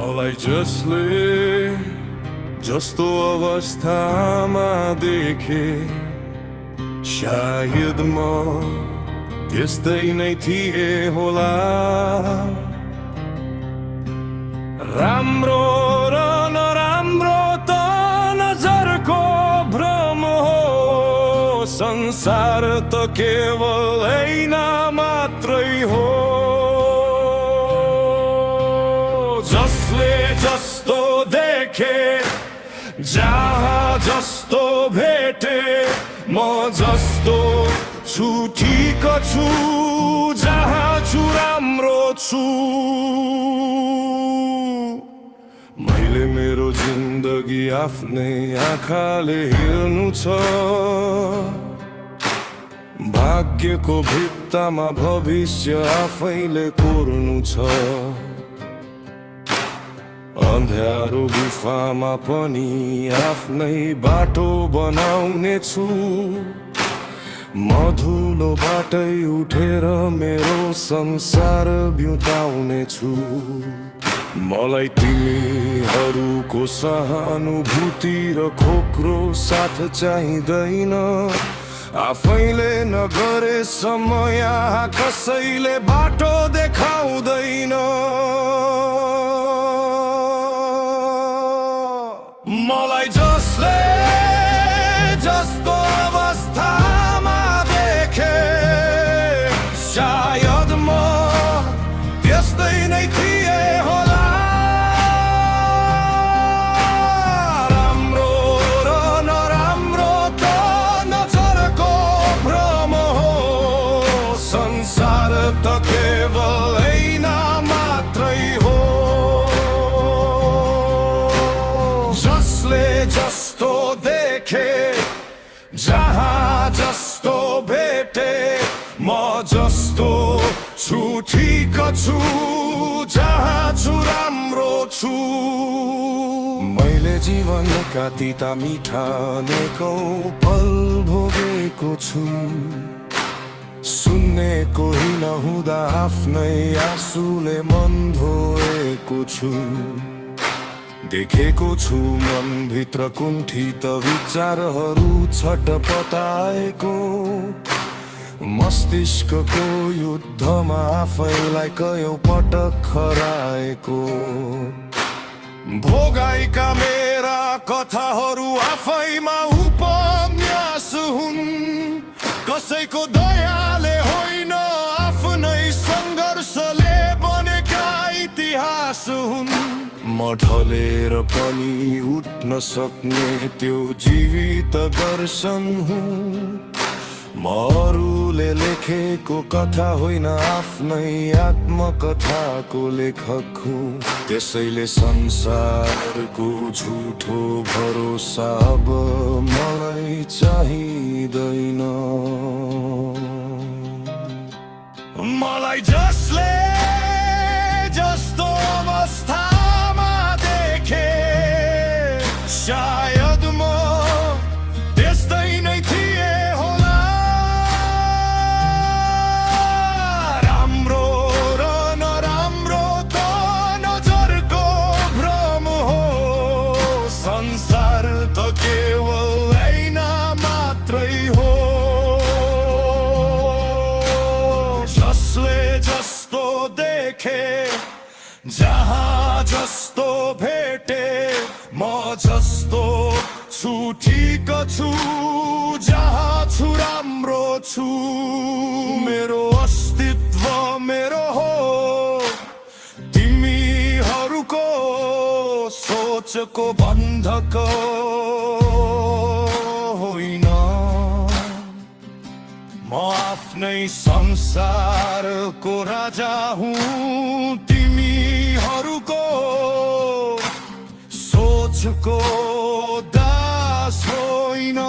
मलाई जसले जस्तो अवस्थामा देखे सायद म त्यस्तै नै थिए होला। राम्रो र नराम्रो त नजरको भ्रम हो, संसार त केवल ऐना मात्रै हो। जसले जस्तो देखे जहाँ जस्तो भेटे, म जस्तो छु ठिक छु जहाँ छु राम्रो छु। मैले मेरो जिन्दगी आफ्नै आँखाले हेर्नु छ, भाग्यको भित्तामा भविष्य आफैले कोर्नु छ। अन्ध्यारो गुफामा पनि आफ्नै बाटो बनाउने छु, मधुलो बाटै उठेर मेरो संसार बिताउने छु। मलाई तिमीहरूको सहानुभूति र खोक्रो साथ चाहिँदैन, आफैले नगरे समय कसैले बाटो देखाउँदैन। मलाई जसले जस्तो अवस्थामा देखे सायद म त्यस्तै नै थिए होला। राम्रो र नराम्रो त नजरको भ्रम हो, संसार त केवल ऐना मात्रै हो। जसले जस्तो देखे जहाँ जस्तो भेटे, म जस्तो छु ठिक छु जहाँ छु राम्रो छु। मैले जीवनका तिता मिठा अनेकौं पल भोगेको छु, सुन्ने कोही नहुँदा आफ्नै आँसुले मन धोएको छु। देखेको छु मनभित्र कुण्ठित विचारहरू छटपटाएको, मस्तिष्कको युद्धमा आफैलाई कयौं पटक हराएको। भोगाइका मेरा कथाहरू आफैमा उपन्यास हुन्, कसैको दयाले होइन आफ्नै सङ्घर्षले बनेका इतिहास हुन्। म ढलेर पनि उठ्न सक्ने त्यो जीवित दर्शन हुँ, म अरूले लेखेको कथा होइन आफ्नै आत्मकथाको लेखक हुँ। त्यसैले संसारको झुठो भरोसा अब मलाई चाहिँदैन। मलाई जसले जस्तो अवस्थामा देखे सायद म त्यस्तै नै थिए होला। राम्रो र नराम्रो त नजरको भ्रम हो, संसार त केवल ऐना मात्रै हो। जसले जस्तो देखे जहाँ जस्तो भेटे, म जस्तो छु ठिक छु जहाँ छु राम्रो छु। मेरो अस्तित्व मेरो हो, तिमीहरूको सोचको बन्धक होइन। म आफ्नै संसारको राजा हुँ, तिमीहरूको सोचको दास होइन।